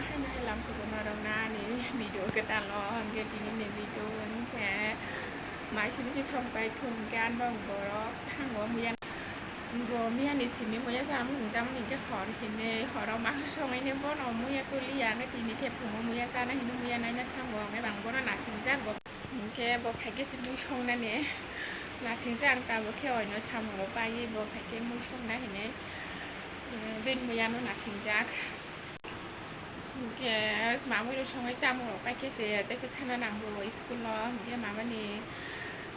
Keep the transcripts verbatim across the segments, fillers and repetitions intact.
Haino hai lamsugo norok na ani video kwtal o, hwnkhe tini ni video hwnkhe mai simi se song pai thung khe ano borok thango muya. Bo miyani simi muya chana muchung chamani hwnkhe hor hinwi horo mangso songwi bono muya tuliya, hwnkhe tini khe phungo muya chana hinwi muya naina thango, hwnkhe bang bono nasingjak bo. Hwnkhe bo phaikhe se mui songnani nasingjak, ang tabuk khe oino samung rok paiwi bo phaikhe mui songna hinwi, eh, bini muyano nasingjak. Hwnkhe mamui rok songwi chamung rok paikhe se tei se thana nango school o, hwnkhe mamani,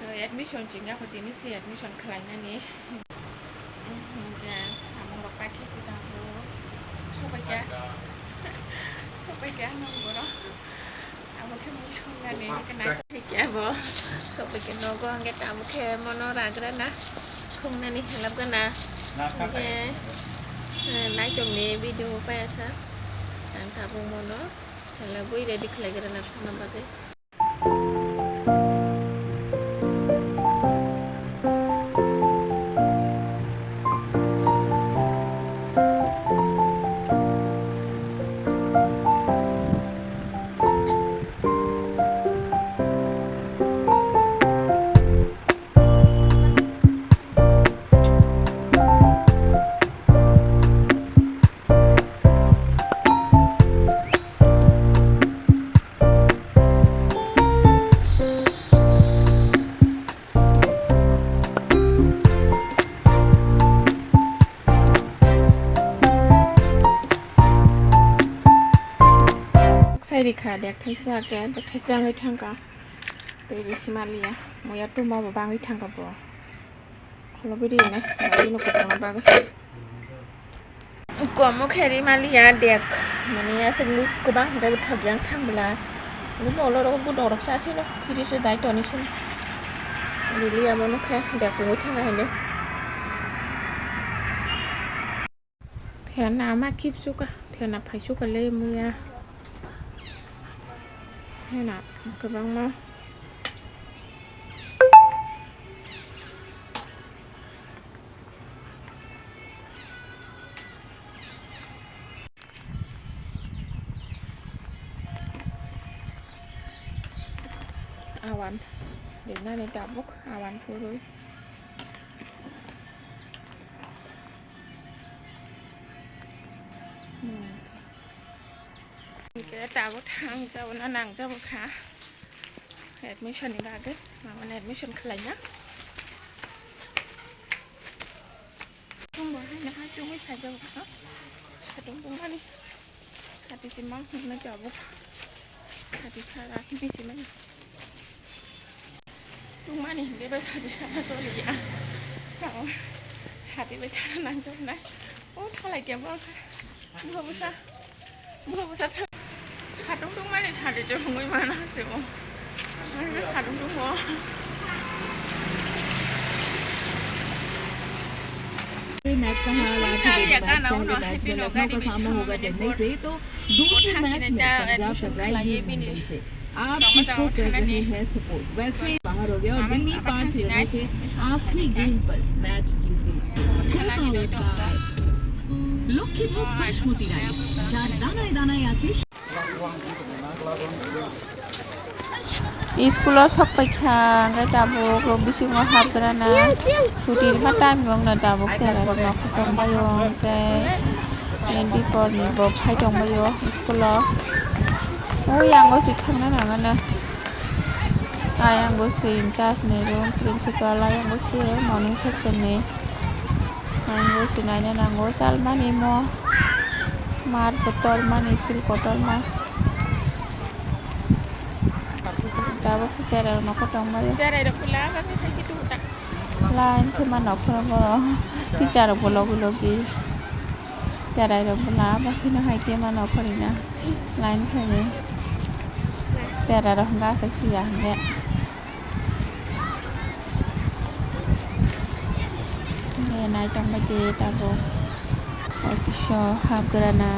eh, admission chingya kho tini se admission khlainani. Hwnkhe samung rok paikhe se tabuk sobaikha, sobaikha nang borok. Abo khe mui songnani hwnkhe nai. Hwnkhe abo sobaikha nogo, hwnkhe tabuk khe mono ragrana thungnani helap gana. Hwnkhe, eh, naitokni video paiyasa ang tabuk mono helabwi ready khlaigrana thangna bagwi. Sai rikha, dek thaisa khe, dek thaisa wngwi thangkha. Tei risi maliya, muya tuma bo bangwi thangkha bo. Khulobwi rinai, bagwi no kwbangma bagwi. Komo khe ri maliya dek, mani aswk mui kwbang hwnkhe bo thok yang thang bwla. Ni bo olorok gudok rok sa sino, phiri se dai toni sino. Rili amo nokhe dek wngwi thangkha hwnwi. Phena ama khipsuka, phena phaisuka le muya. Phena kwbangma. Awan rinani tabuk awan kwrwi. Hmm. Hwnkhe tabuk thang jabona nang jabo kha admission ni bagwi, mamani admission khlaina. Thangbo haino ha chumui khaijak kha. Satung tongmani. Sati se mang hwnwi tabuk. Sati sara hwnwi se mano. Tongmani hwnwi bai sati sara toliya. Tamo sati bai thana nangjaknai. O thalai kebo wngkha. Bwsa bwsa. Bwsa bwsa thang. Khatung tongmani sati chumui mana se o. Lukkhibhog Basmati rice, jar danai danai ache School o sok paikha, hwnkhe tabuk rok bisingo hapgrana. Chuti rwma time rok no tabuk cherai rok no tongbaio, hwnkhe dipor ni bo phai tongbaio school o. O yang o se thangna nangano. Ayang o se in charge ni room principal, ayang o se morning section ni. Ang bo se naina nango, chalmani mo mat bo tormani, field kotorma. Tabuk se cherai rok nokhor tongmani. Cherai rok bwla bagwi hai khe tubuta. Line khe ma nokhor bo teacher rok bo logi logi. Cherai rok bwla bagwi no hai khe ma nokhor ina line khe. Cherai rok hwnkhe aswk siya hwnkhe. Nai tongbai de tabuk office o hapgrana.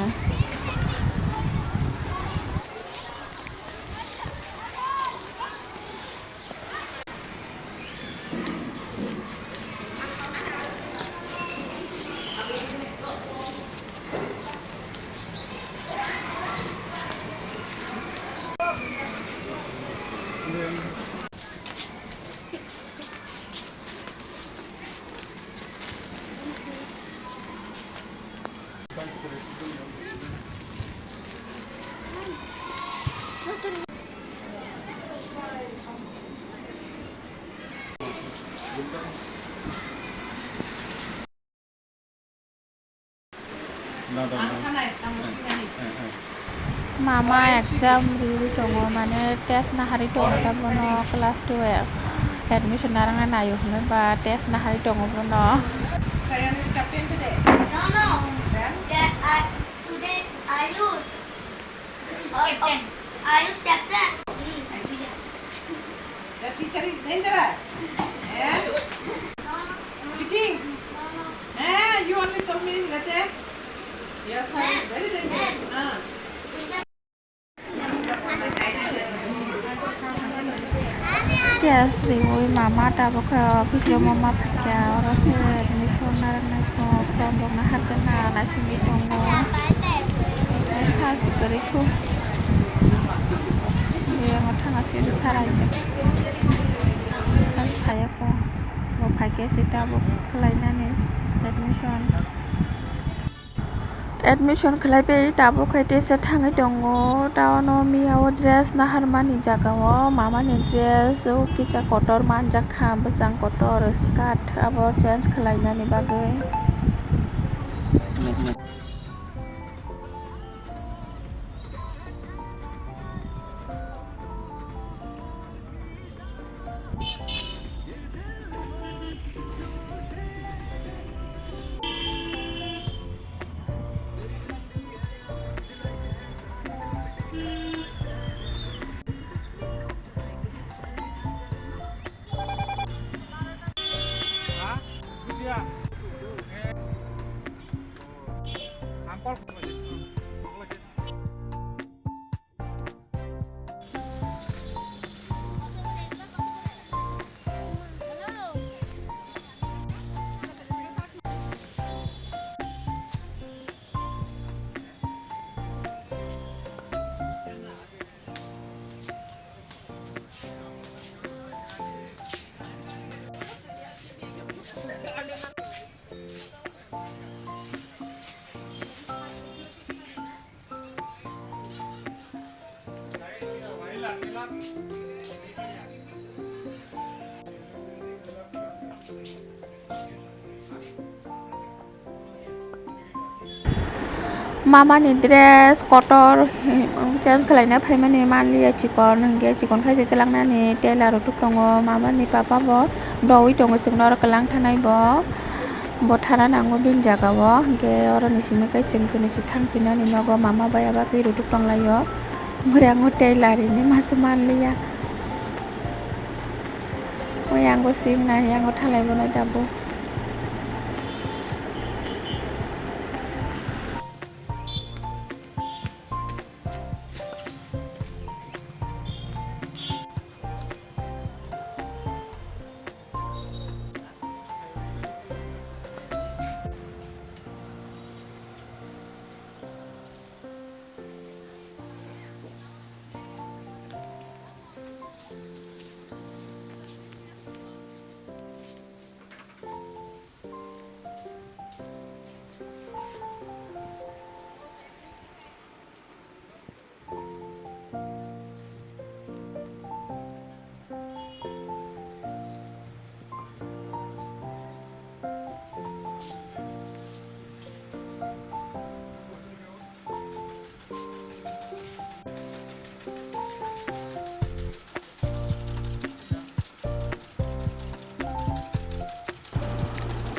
Mama exam riwi tongo, mane test nahari tongo ta bono class twelve admission narwkna naio hwnwi ba test nahari tongo bono. Sayan is captain today. No, no. Then? That I, today I use. Captain. Are you captain? The teacher is dangerous. Eh? Beating? Eh, you only told me that, eh? Your sir is very dangerous. Ah. Test riwi mama tabuk khe office room o ma phaikha, oro khe admission narwknai form rok naharkhe na naisingwi tongo. Sa si kwrwi kho. Biyang o thangna swi sara ijak. As phaiya kho. Bo phaikhe se tabuk khlainani admission. Admission khlai pai tabuk khai tesa thangwi tongo. Tao no miya o dress naharmani jaga o, mama ni dress o kisa kotor manjak kha, bwsang kotor skirt abo change khlai nani bagwi. Mama ni dress kotor change khlaina phaimani manliya, chikon hwnkhe chikon khaisa twlangnani tailor rok tongo. Mama ni papa bo doui tongo, chwngno oro kwlang thanai bo, bo thana nango bini jaga o, hwnkhe oro ni simi khe chwng khe nw si thang sinani nogo mama bai aba khe rw tonglai o. Bwrang o tailor hinwi masa manliya. Oyango sing nai, yango thalai bo nai tabuk.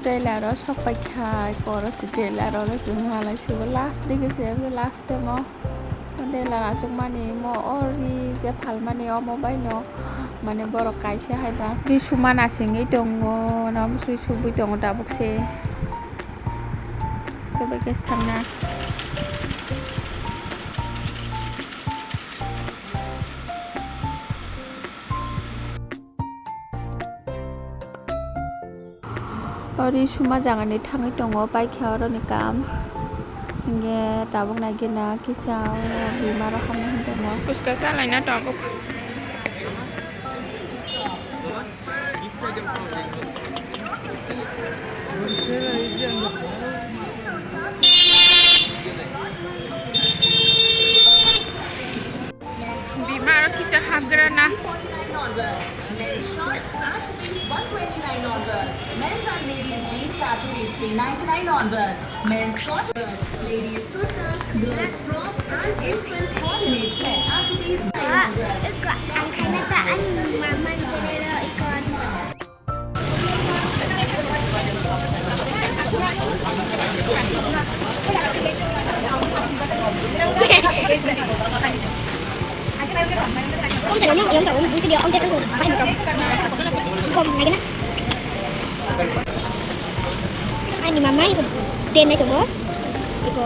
Tailor o sok pai kha, koro se tailor o chwng malai se bo last digi se, last time o tailor achuk mani mo ori je phalmani omo bai no, mane borok kaisa hai ba twi suma nasingwi tongo, omo swi sugwi tongo tabuk se, subai khe thangna. Ori suma jagani thangwi tongo, paikha oroni kam. Hinkhe tabuk naikhe na kisa o bimaro hamya hinwi tongo. Puska chalaina tongo. Forty-nine onwards. Men's shorts at rupees one twenty-nine onwards. Men's and ladies jeans at rupees three ninety-nine onwards. Men's cotton, ladies kurta, girls frock and infant coordinate set at rupees nine onwards. Iko, ang khaina ta ani mama ni channel o iko. Ani mama iko den nai tongo. Iko.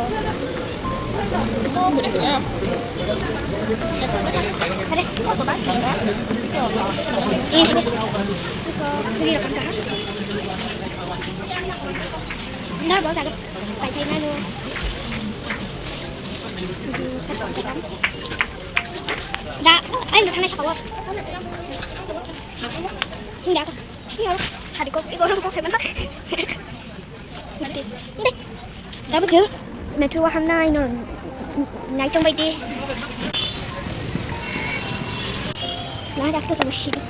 Are. Iko. Iko. Iko. Nor bo jaga. Pai thai nanu. Da, ai no thana saka. Hinda ka. Iyo, sari ko, ibo ko sai mana. Mati. Inde. Da bu jil. Metro wa hamna ino. Nai chong bai de. Na das ko so shiri.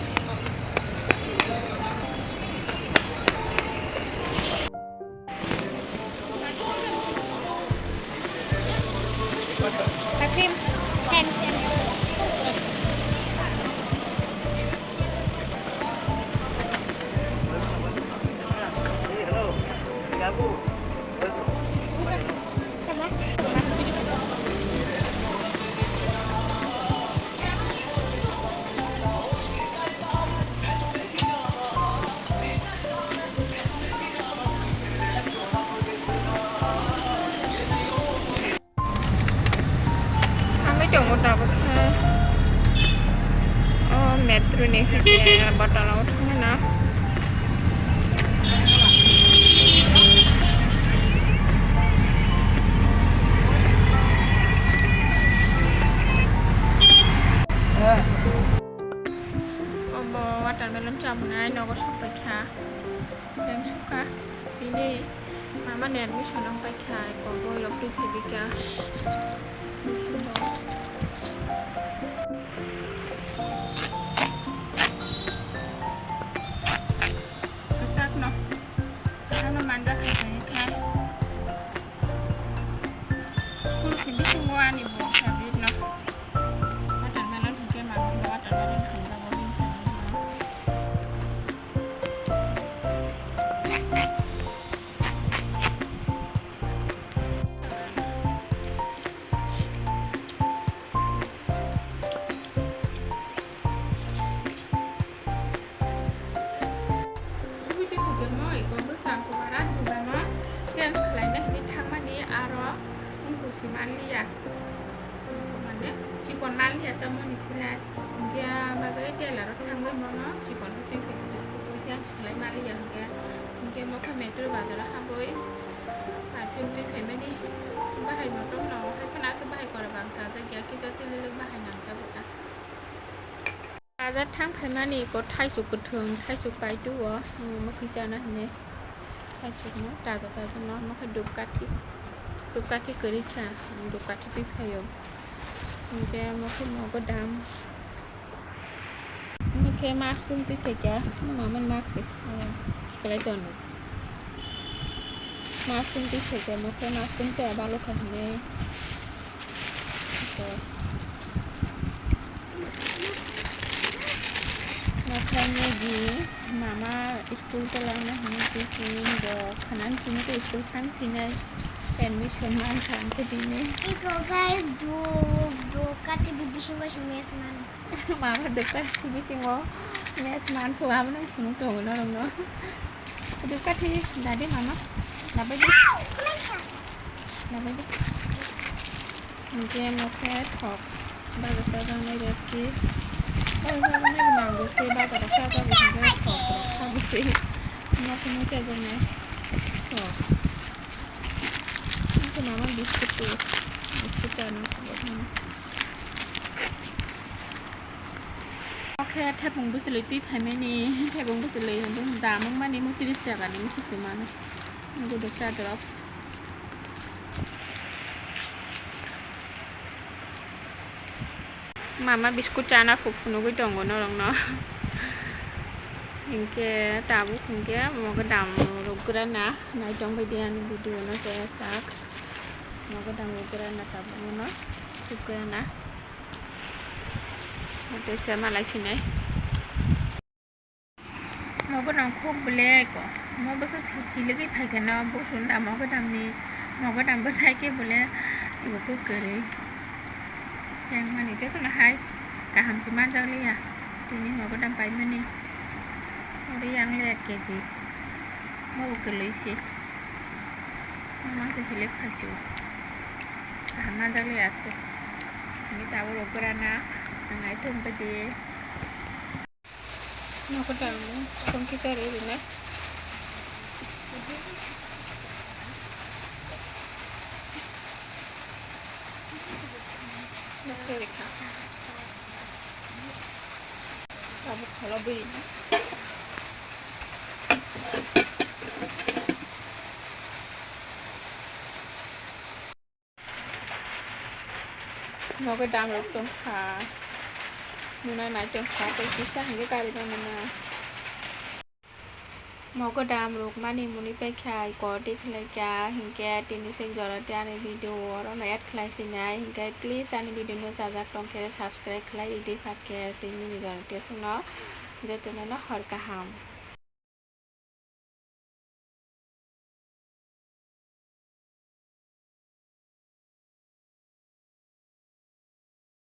Cream. Same, same. Thangwi tongo tabuk khe. O metro ni hwnkhe bottle o thangwi na. Obo watermelon chamunai nogo sokpai kha. Teng sukha. Bini mama ni admission wng pai kha, eko boi rok twi phai bika. Bisingo. Kwchak no. Ano manja kha kha kha. Kul khe bisingo ani bo kha bit no. Watermelon hwnkhe mama watermelon hamjago bini. Sugui tei thwikemo iko bwsang kubara dugano change khlaina hinwi thangmani aro wngkuk si manliya. Mane chikon manliya tamoni sila. Hinkhe bagwi tailor o thangwi bono chikon khe tei khe sugwi change khlai manliya hinkhe. Hinkhe mokhe metro bazar o habwi perfume twi phaimani bahai motom no hai phano aswk bahai kora bang chajakya kisa twi lilik bahai nangjago ta. Bazar thang phaimani iko thaichuk kwthwng, thaichuk paitu o, omo kisa na hinwi. Thaichukno taja taja no, omo khe dupkathi, dupkathi kwrwi kha, dupkathi twi phaio. Hinkhe omo khe nogo dam. Omo khe mushroom twi phaikha, omo mamani maksi, o, kwlai tongo. Mushroom twi phaikha, omo khe mushroom chaya balokha hinwi. Nakhai Maggie, mama school kwlangna hinwi tiffin bo khwnang sini tei school thang sinai admission man thang khe tini. Iko guys, do, do kati bibisingo si mess man. Mama do kati bisingo mess man phu abo nang phunuk tongo norokno. Do kati dadi mama. Labai di. Labai di. Hinkhe omo khe thok baja chajaknai repsi. Baja chajaknai bo nango se, bazaro chajago hinkhe thok rok kha bo se. Omo khe mui chajaknai thok. Hinkhe mama biscuit twi, biscuit chana. Omo khe thepung bwchwlwi twi phaimani, thepung bwchwlwi dam wngmani omo tris taka ni omo se se mano. Guduk chadrap. Mama biskut chana phuk phunugwi tongo norokno. Hinkhe tabuk hinkhe mogodam rwgwrana naitong baidi ani video no chaya sak. Mogodam rwgwrana tabuk no thukgwrana. Tei se malai phinai. Mogodam khuk belai ko. Mo bwswk hi-, hiligwi phaikhe no bwswk da mogodamni, mogodam bwthai khe bole ego kwrwi. Sengmani jotono hai kaham se manjak liya. Tini mogodam paimani. Ori yang le ek kg. Mo bo kwrwi se. Mo mangsa hilik phaisio. Kaham manjak liya se. Ni tabuk rwgwrana. Ang ai thum badi. Mogodam tongkisa ri rinai. Baksa rikha. Tabuk kholobwi rinai. Mogodam rok tongkha. Nuna nai tongkha, tei kisa hinkhe gari mano na. Mogodam rok mani muni paikha, koti khlaikha, hinkhe tini sek jora tei ani video oro no add khlai sinai, hinkhe please ani video no chajak tongkhe subscribe khlai ridi, phatkhe tini jora tei songno jotono no hor kaham.